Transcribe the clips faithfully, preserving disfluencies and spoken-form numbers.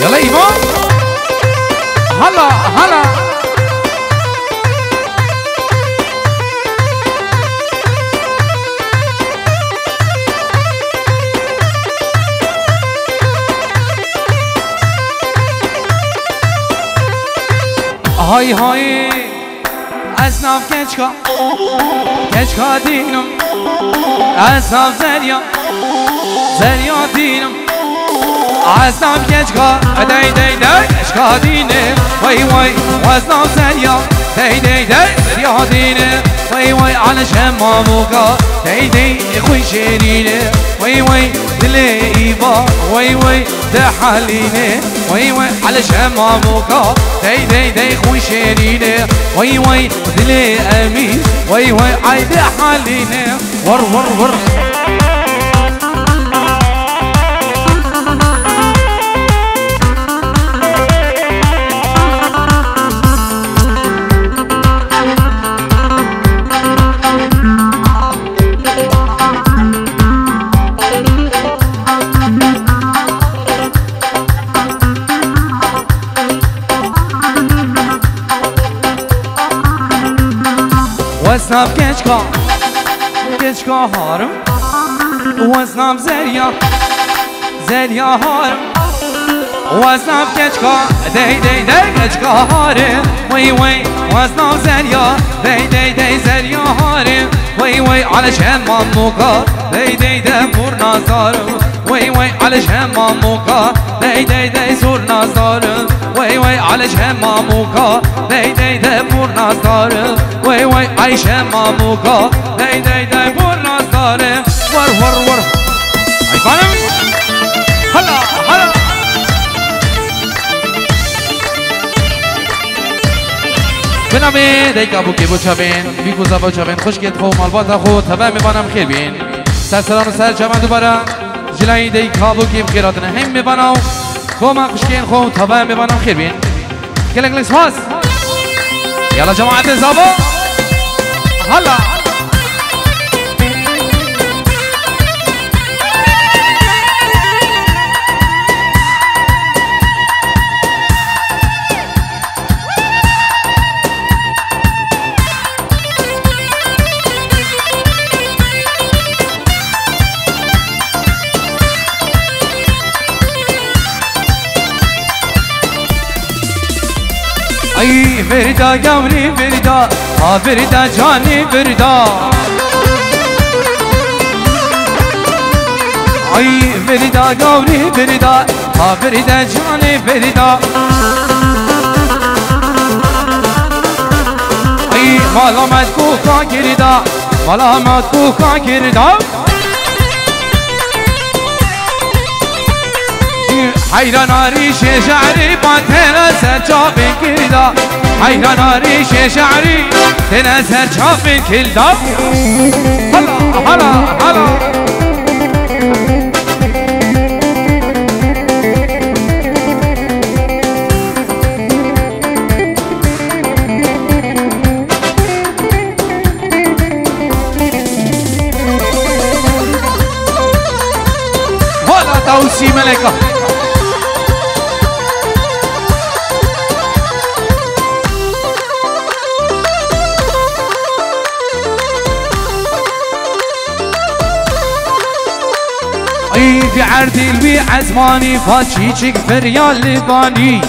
Yala îman. Hala, hala. Hay hay. Ez nav keçka, keçka dînim. Ez nav zerya, zerya dînim. Ez nav keçka, dey dey dey, keçka dînim. Wey wey, ez nav zerya, dey dey dey, zerya dînim. Wey wey, ale şema moka, dey dey, xwî şêrîne. Wey wey, dilê îva, wey wey, de halîne. Wey wey, ale şema moka, dey dey dey, xwî şêrîne. Wey wey, dilê Emîr, wey wey, ay de halîne. Vur, vur, vur. Wesnav keçka, keçka harim. Wesnav zerya, zerya harim. Wesnav keçka, dey dey dey, keçka harim. Wey wey, wesnav zerya, dey dey dey, zerya harim. Wey wey, ale şema moka, dey dey dey, pur nazarim. Wey wey, ale şema moka, dey dey dey, zor nazarim. Wey wey, ale şema moka, dey dey dey, pur nazarim. Wey wey, ay şema moka, dey dey dey, pur nazarim. Vur vur vur. Ay banim. Hala hala. Bi navê dayika bûkê bo çavên, bîk û zava çavên, xwişkên xwe û malbata xwe, teva mêvanan xêr bîn. Ser seran û ser çavan dubare. Ji layî dayika bûkê bi xêr hatine. Hemî mêvana û koma xwişkên xwe û teva mêvanan xêr bîn. Gelek gelek spas. Yala cemaetê zava. Hala. Ay Ferîda gawrî Ferîda, ha Ferîda canî Ferîda. Ay Ferîda gawrî Ferîda, ha Ferîda canî Ferîda. Ay mala me koka girîda, mala me koka girîda. Heyrana rîşê şe'rî, ba têne ser çavên girda. Heyrana rîşê şe'rî, têne ser çavên girda. Hala, hala, hala. Hala Tawusî Meleka. Ay, bi erdî li wî ezmanî, va çîçik feriya li vanî.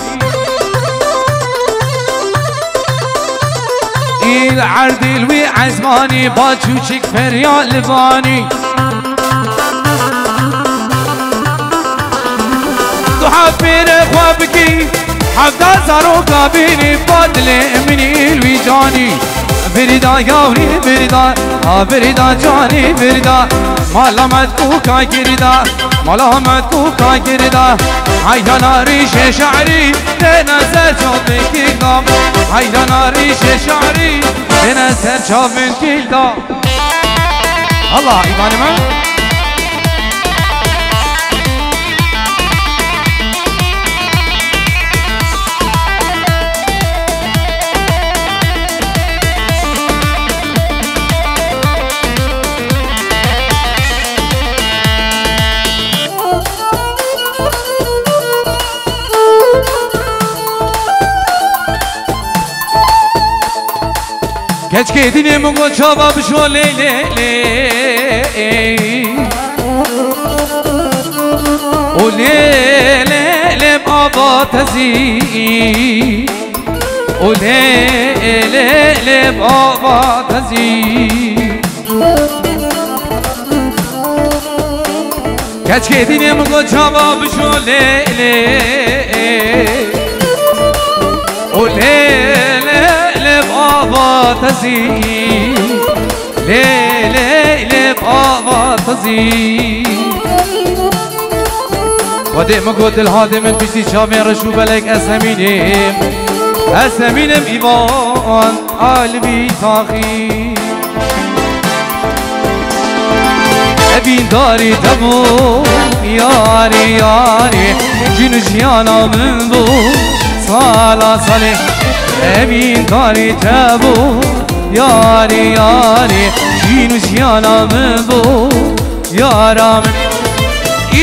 Îl erdî li wî ezmanî, ba çûçik feriya li vanî. Tu hevpêre xwe bikî, hevda zaroka bînî, ba dilê min îl wî canî. Birîda gawrî birîda, a birîda canî birîda. Mala me koka girîda, mala me koka girîda. Heydana rîşê şe'rî, têne ser çavên girda. Heydana rîşê şe'rî, têne ser çavên girda. Allah, îmanê me. Keçkê dînê min got çava bişo lê lê lê. O lê lê lê baba tezî. O lê lê lê baba tezî. Keçkê dînê min got çava bişo lê lê. O lê lê lê baba tezî. Lê lê lê baba tezî. Wedê min got dilhadê min piştî çavên reş û belek ez hemînim. Ez hemînim îvan alvî taxî. Evîn darî te bû, yarê, yarê, jîn û jiyana min bû, sala salê. Evîn darî te bû, yarê, yarê, jîn û jiyana min bû, yara min.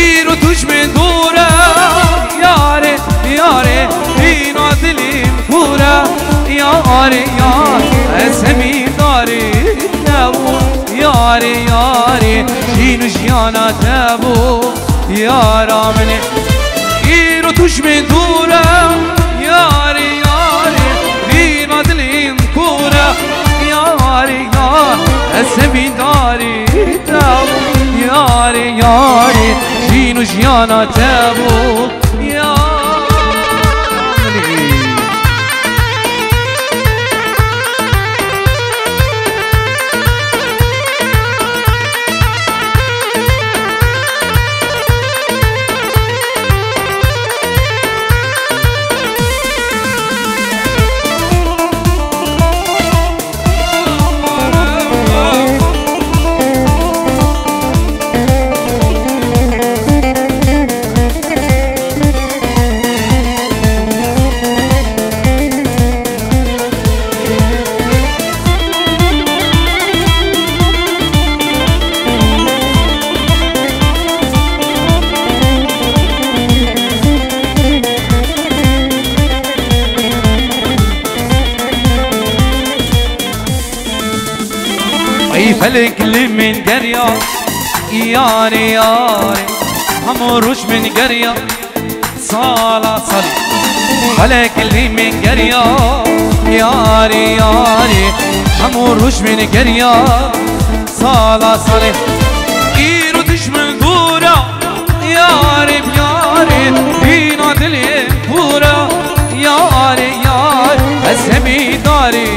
Îro tu ji min dûr e, yarê, yarê, hîna dilê min kûr e, yarê, yarê, ez hemî darê te bû. Yarê, yarê, jîn û jiyana te bû, yara min e. Îro tu ji min dûr e, yarê, yarê, hîna dilê min kûr e, yarê, yarê, ez hemî darê te bû, yarê, yarê, jîn û jiyana te bû, yarê. Ey felek li min geriya, yarê, yarê, hemû roj min geriya, sala salê. Felek li min geriya, yarê, yarê, hemû roj min geriya, sala salê. Îro tu ji min dûr e, yarê, yarê, hîna dilê min kûr e, yarê, yarê, ez hemî darê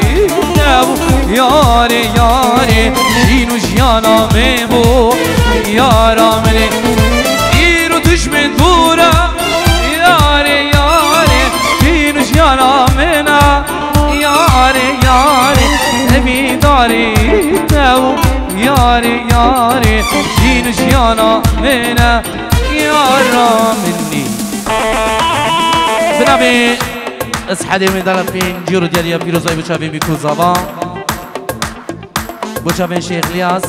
te bû, yarê, yarê, jîn û jiyana min bû, yara min e. Îro tu ji min dûr e, yarê, yarê, jîn û jiyana min e, yarê, yarê, hemî darê te bû, yarê, yarê, jîn û jiyana min e, yara min e. Bi navê Îtîhadê min dala pêncî û diyariya pîrozayî bi çavên Mîko Zava. Bo çavên Şêx Liyas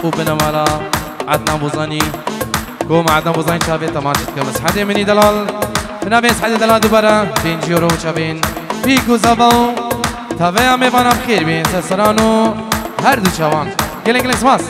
û binemala Ednan Bozanî. Ku me Ednan Bozanî çavê temaşe dikim. Îtîhadê min î delal. Bi navê Îtîhadê delal dubare pêncî euro bo çavên Mîko Zava û taveya mêvanan bi xêr bên ser seran û her du çavan. Gelek gelek spas.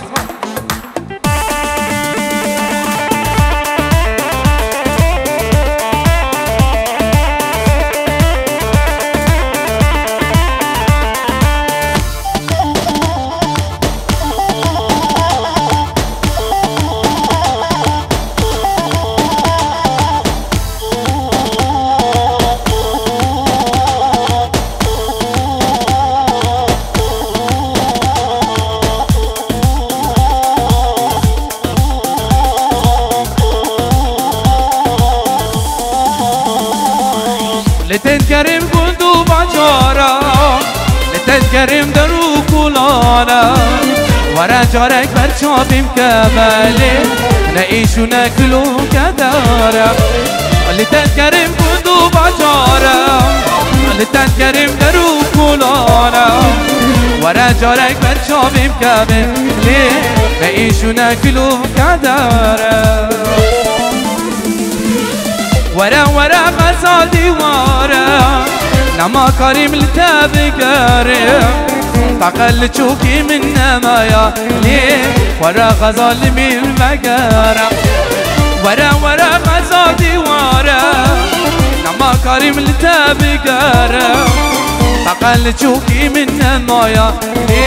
Li te dikerim gund û bacara, li te dikerim der û kulana. Were carek ber çavê min keve lê, ne îş û ne kul û keder e. Li te dikerim gund û bacara, li te dikerim der û kulana. Were carek ber çavê min keve lê, ne îş û ne kul û keder e. Were, were, xezal dîware, nema karîm li te bigerim. Taqe li çokî min nemaya, lê were xezal min vegere. Were, were xezal dîware, nema karîm li te bigere. Taqe li çokî min nemaya, lê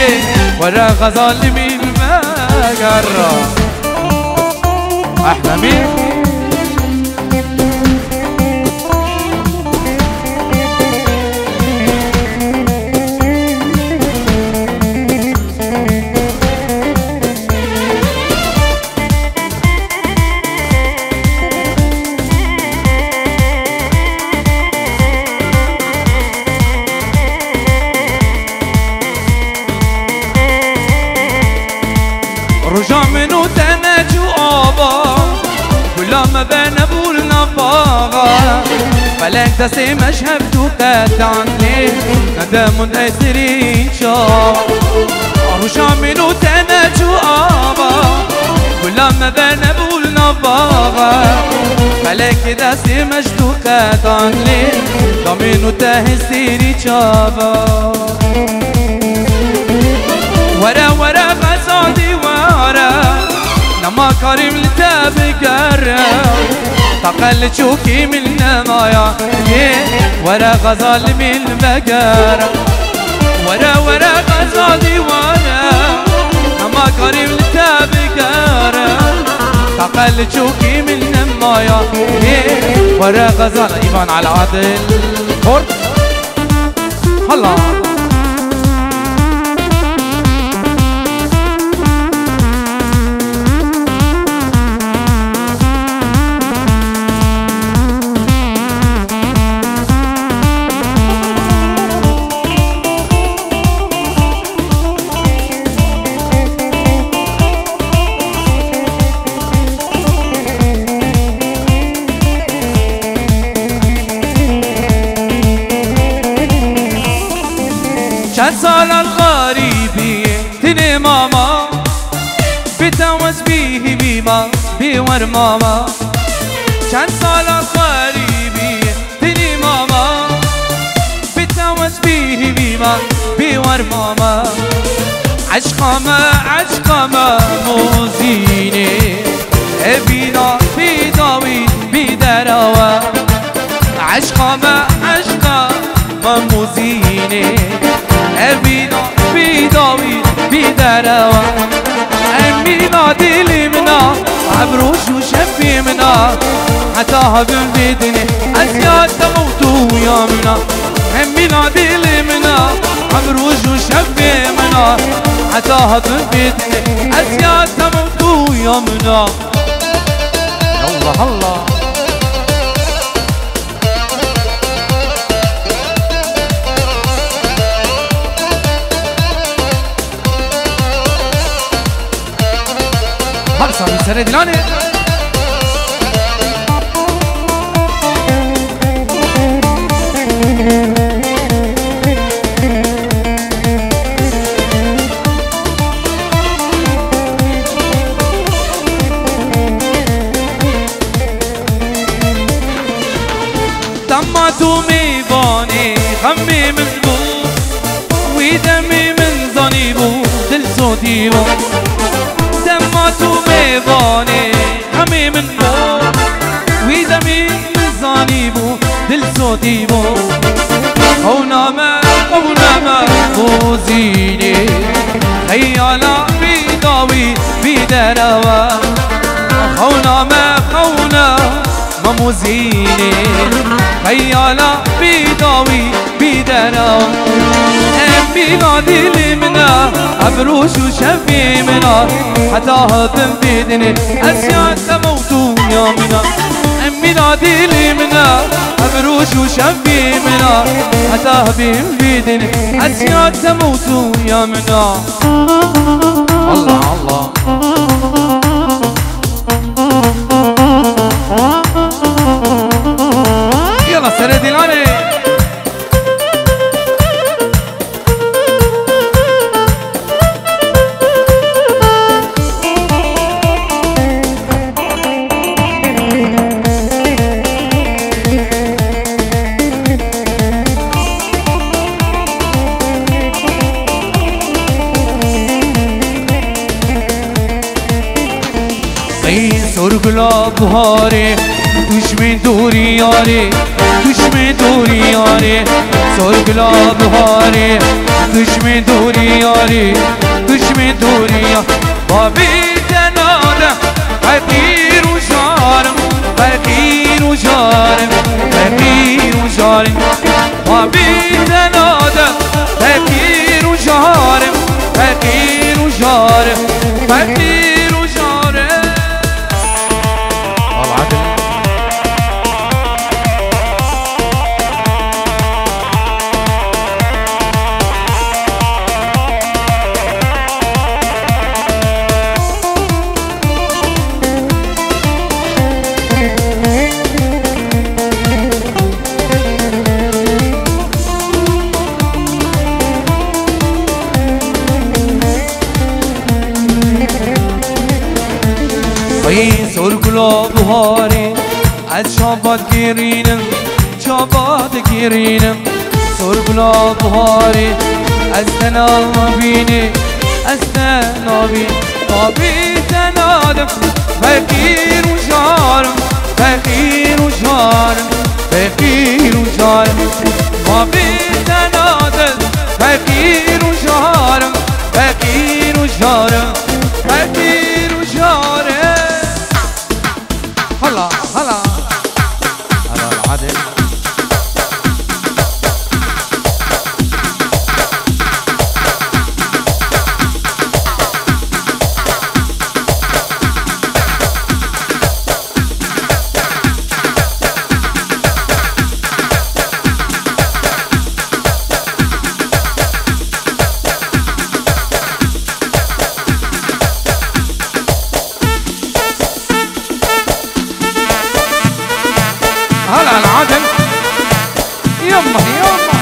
were xezal min vegere. Ehlemî. Roja min û te neçû ava, gula me ve nebû li nav baxa. Felek destê me ji hev du qetan lê, ne dem û ne sirî çav. Roja min û te neçû ava, gula me ve nebû li nav baxa. Felek destê me ji du qetan lê, da min û te hê sirî çava. Were, were xezal dîware, nema karîm li te bigere. Taqe li çokî min nemaya, lê were xezal min vegere. Were, were xezal dîware, nema karîm li te bigere. Taqe li çokî min nemaya, lê were xezal. Îvan Al Adil Kort. Hala. Çend sala xerîbiyê tinê mama, bi te wez bî hîvî ma, bê wer mama. Çend sala xerîbiyê tinê mama, bi te wez bî hîvî ma, bê wer mama. Eşqa me, eşqa me mozînê, evîna bî dawî bî derawa. Eşqa me, eşqa me mozînê, evîna bî dawî bî derawa. Emîna dilê min a, ev roj û şevê min a, heta hebim vê dinê, ez ya te û tu ya min a. Emîna dilê min a, ev roj û şevê min a, heta hebim vê dinê, ez ya te û tu ya min a. Allah Allah. Her saniye sere dilanê. Dema tu mêvanê xemê min bû, wî demê min zanîbû, dil sodî bû. Dema tu mêvanê xemê min bû, wî demê min zanîbû, dil sodî bû. Xewna me, xewna me, Mozînê, xeyala bî dawî, bî derewa. Xewna me, xewna me Mozînê, xeyala bî dawî, bî derewa. Emîna dilê min e, ev roj û şevê min e, heta hebim vê dinê, ez ya te me û tu ya min e. Emîna dilê min e, ev roj û şevê min e, heta hebim vê dinê, ez ya te me û tu ya min e. Allah Allah. Yala serê dilanê. Buharê, tu ji min dûrî yarê, tu ji min dûrî yarê. Sor gula buharê, tu ji min dûrî yarê, tu ji min dûrî ya-, Babî te nade, feqîr û jar im, feqîr û jar im, feqîr û jar im. Babî te nade, feqîr û jar im, feqîr û jar im, feqîr û jar im. Al Adil. Ay sor gula buharê, ez çavat girînim, çavat girînim. Sor gula buharê, ez te nabînî, ez te nabînî. Babî te nadim, feqîr û jar im, feqîr û jar im, feqîr û jar im. Babî te nadim, feqîr û jar im, feqîr û jar im, feqîr û jar im. Hala, hala. Hala, hadi. هلا العدل. يما، يما.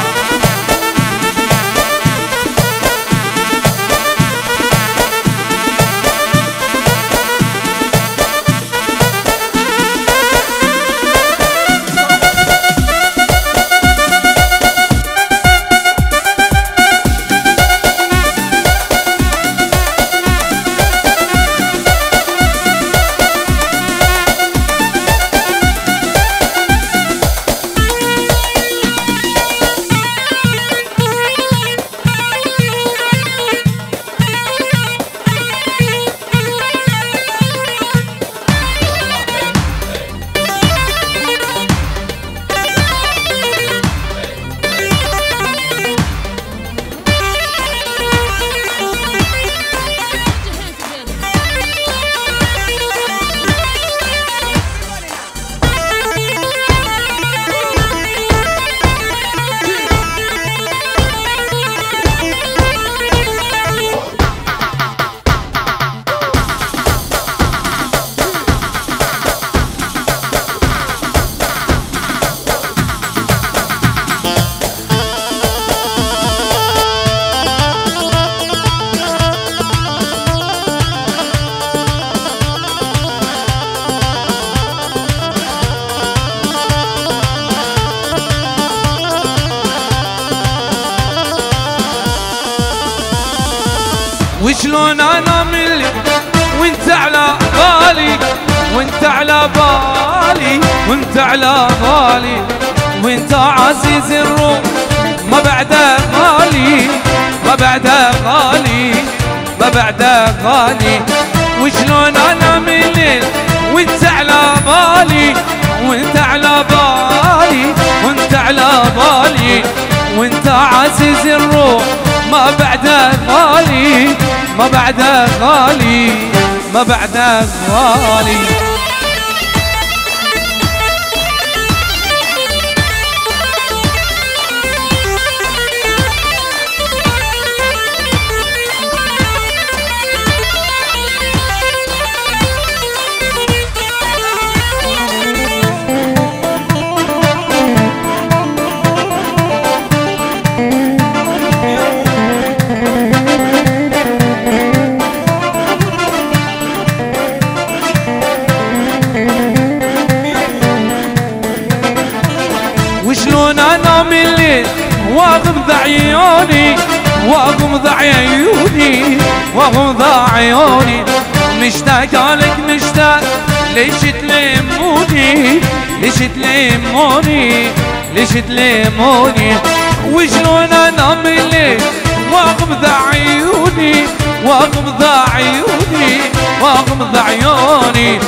وشلون انا ملي وانت على بالي، وانت على بالي، وانت على بالي، وانت عزيز الروح، ما بعده غالي، ما بعده غالي، ما بعده غالي. وشلون انا ملي وانت على بالي، وانت على بالي، وانت على بالي، وانت عزيز الروح، ما بعده غالي، ما بعده غالي، ما بعده غالي. وشلون انا مليت واغمض عيوني، واغمض عيوني، واغمض عيوني، مشتاق لك، مشتاق، ليش تلموني، ليش تلموني، ليش تلموني؟ وشلون انام الليل واغمض عيوني، واغمض عيوني، واغمض عيوني؟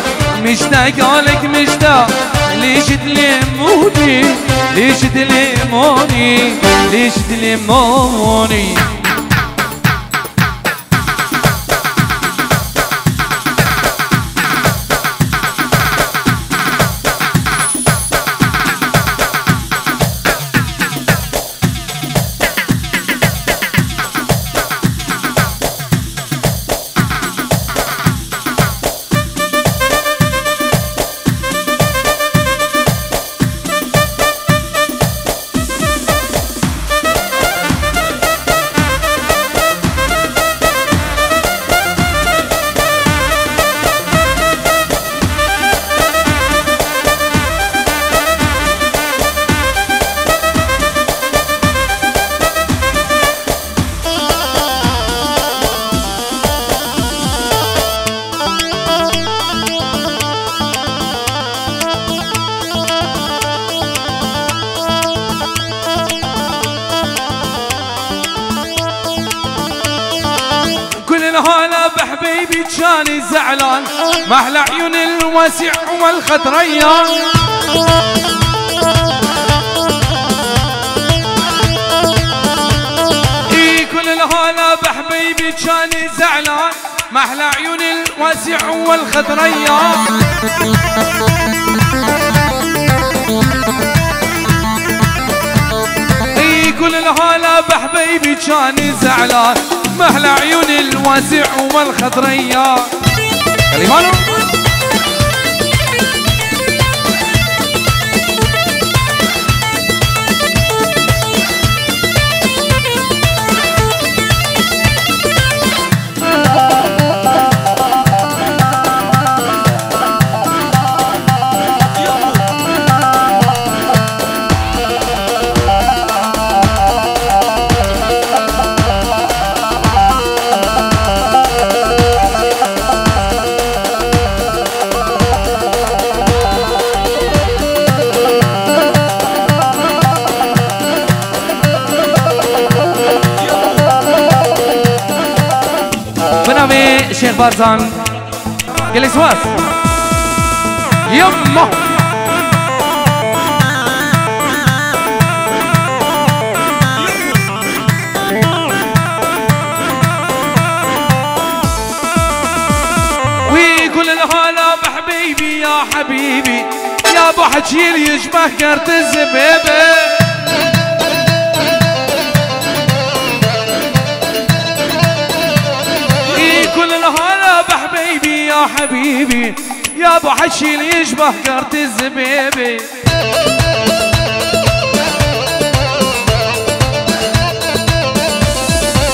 مشتاق لك مشتاق، ليش تلموني، ليش تلموني، ليش تلموني؟ كل الهلا بحبيبي جاني زعلان، محلى عيون الواسع والخد ريان. اي كل الهلا بحبيبي جاني زعلان، محلى عيون الواسع والخد ريان. اي كل الهلا بحبيبي جاني زعلان، محلى عيون الواسع والخد ريان. خلي بالو. Bi navê Şêx Barzan. Gelek spas. Yemma. ويقول الهلا بحبيبي يا حبيبي، يا ابو حجيل يشبه كرت الزبيبه. إي كل الهلا بحبيبي يا حبيبي، يا ابو حجيل يشبه كرت الزبيبه.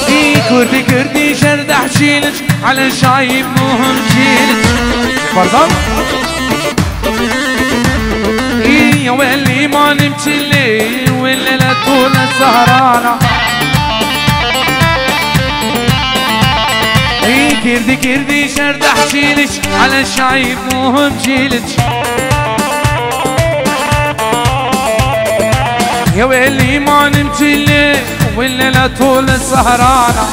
إي كردي كردي شرد احجيلك على شايب مهم جيلك. برضه؟ إي يا ويلي ما نمشي الليل والليلة طول سهرانة. إي كردي كردي شرد احجيلك على شايب مهم جيلك. يا ويلي ما نمشي الليل والليلة طول سهرانة.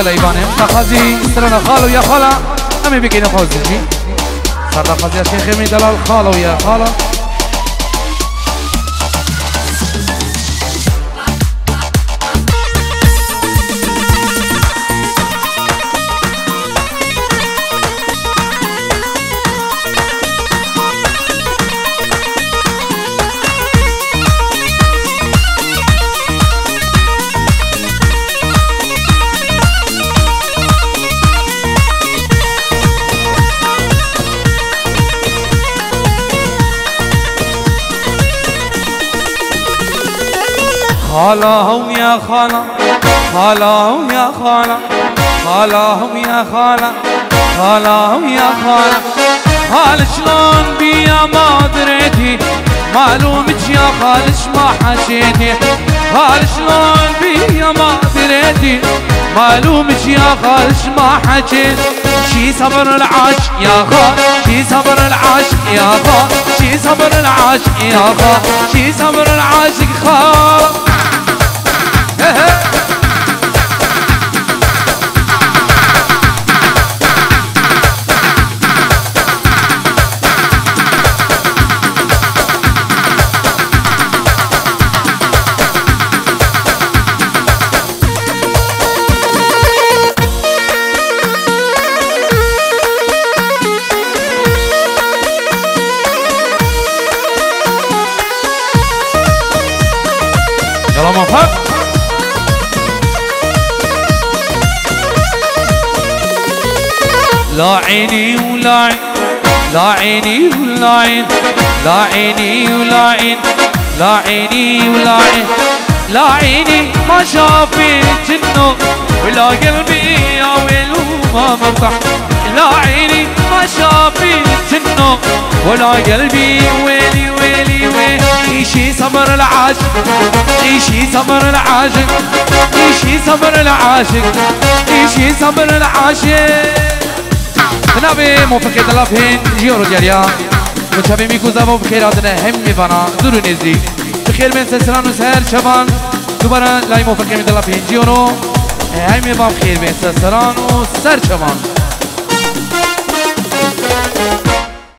Leyvanê, daxwazî strana xalo ya xala, em ê bikeyne xwazî jî. Ser daxwaziya şêxê min delal xalo ya xala. Xala hew ya xala, xala hew ya xala, xala hew ya xala, xala hew ya xala. Xaliş lan biya madireti, malum ya xaliş ma haşeti. Xaliş lan biya madireti, malum ya xaliş ma haşeti. شي صبر العاشق يا خا، شي صبر العاشق يا خا، شي صبر العاشق يا خا، شي صبر العاشق خا. يلا موفق. لا عيني ولا عين، لا عيني ولا عين، لا عيني ولا عين، لا عيني ولا عين. لا عيني ما شافت النور، ولا قلبي يا ويل وما مرتاح. لا عيني ما شافت النور، ولا قلبي ويلي ويلي ويلي. يشي صبر العاشق، يشي صبر العاشق، يشي صبر العاشق، يشي صبر العاشق. Bi navê Mofixê Delafên Ciyoro geriya. Bi çavê mî ku zava bi xêr hatine hemî vana dûr û nêzdî. Bi xêr bên ser seran û ser çevan. Dubare lay Mofixê min Delafên Ciyoro. Hemî van bi xêr bên ser seran û ser çevan.